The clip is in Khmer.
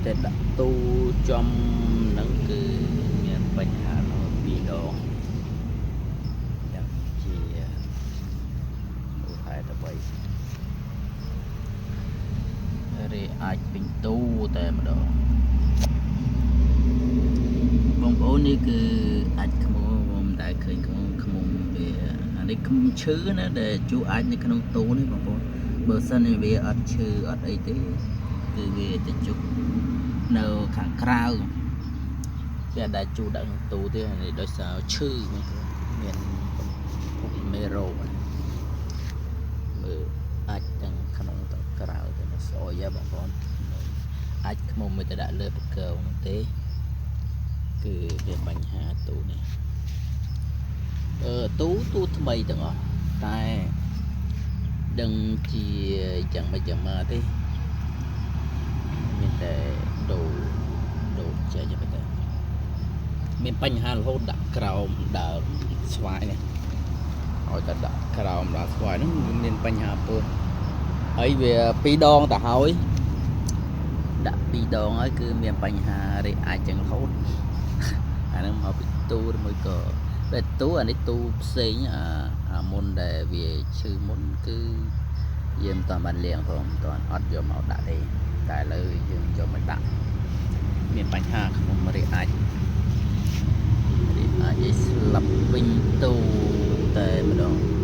តែដាក់ទូចំហ្នឹងគឺមានបញ្ហារហូតពីរដងយ៉ាងជាមូលហេតុអ្វីរេអាចពេញទូតែម្ដងបងប្អូននេះគឺអាចខ្មុំមិនដែលឃើញខ្មុំខ្មុំវាអានេះខ្មុំឈឺណាដែលជួអាចនៅក្នុងទូនេះបងប្អូនបើសិនជាវាអត់ឈឺអត់អីទេគឺវាទៅជុកនៅខាងក្រៅវាអត់ដែលជួដាក់ក្នុងទូទេអានេះដោយសារឈឺបងប្អូនមានភពមេរោគមើលអាចទាំងក្នុងទាំងក្រៅទៅស្អុយហ៎បងប្អូនអាចខ្មុំមិនទៅដាក់លើបកកនោះទេ គឺវាបញ្ហាទូនេះអឺទូទូថ្មីទាំងអស់តែដឹងជាយ៉ាងម៉េចយ៉ាងម៉ាទេមានតែដូរដូរចេះយ៉ាងម៉េចទៅមានបញ្ហារហូតដាក់ក្រោមដើមស្វាយនេះឲ្យតែដាក់ក្រោមដើមស្វាយហ្នឹងវាមានបញ្ហាពើហើយវាពីរដងទៅហើយដាក់ពីរដងហើយគឺមានបញ្ហារេអាចចឹងរហូត អាហ្នឹងមកពីទូឬមួយក៏តែទូអានេះទូផ្សេងអាអាមុនដែលវាឈឺមុនគឺយើងមិនតាន់បានលាងផងមិនតាន់អត់យកមកដាក់ទេតែឥឡូវយើងយកមកដាក់មានបញ្ហាក្នុងរាអាចរាអាចឲ្យស្លាប់វិញទូតែម្ដង។